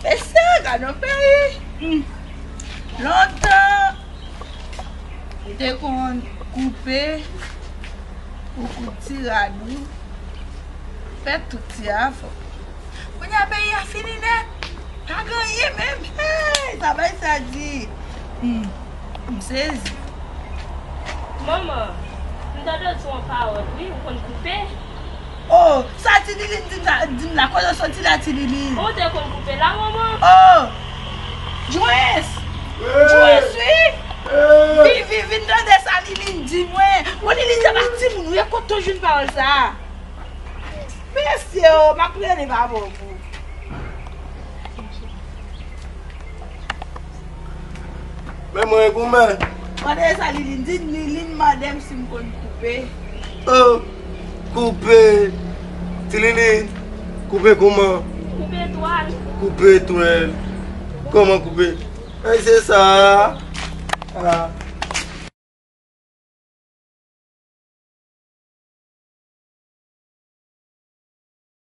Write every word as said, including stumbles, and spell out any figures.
Mesye, gade yon peyi. Hmm. Lontan, ou te konn koupe, ou koud ti rad ou, fè tout ti afè w. Kounye a peyi a fini nèt. Pa gen anyen menm. Hey, sa bay sa di. Hmm. M sezi. Manman, m tande w di yon pawòl, wi, ou konn koupe. Oh, sa Ti Lili di m sa, di m la, kote w soti la, Ti Lili? Ou te konn koupe la, manman? Oh, Joyce! Joyce, wi! Vin, vin, vin tande sa Lili di mwen. Bon, Lili, se pa timoun, wi, kote w jwenn pawòl sa a? Mesye, oh, m ap rele papa w pou. Men mwen goumen. Mande sa Lilin. Di Lilin mande m si m konn koupe. Oh, koupe. Ti Lilin, koupe kouman? Koupe twal. Koupe twal. Kòman koupe? Ay, se sa. Ah.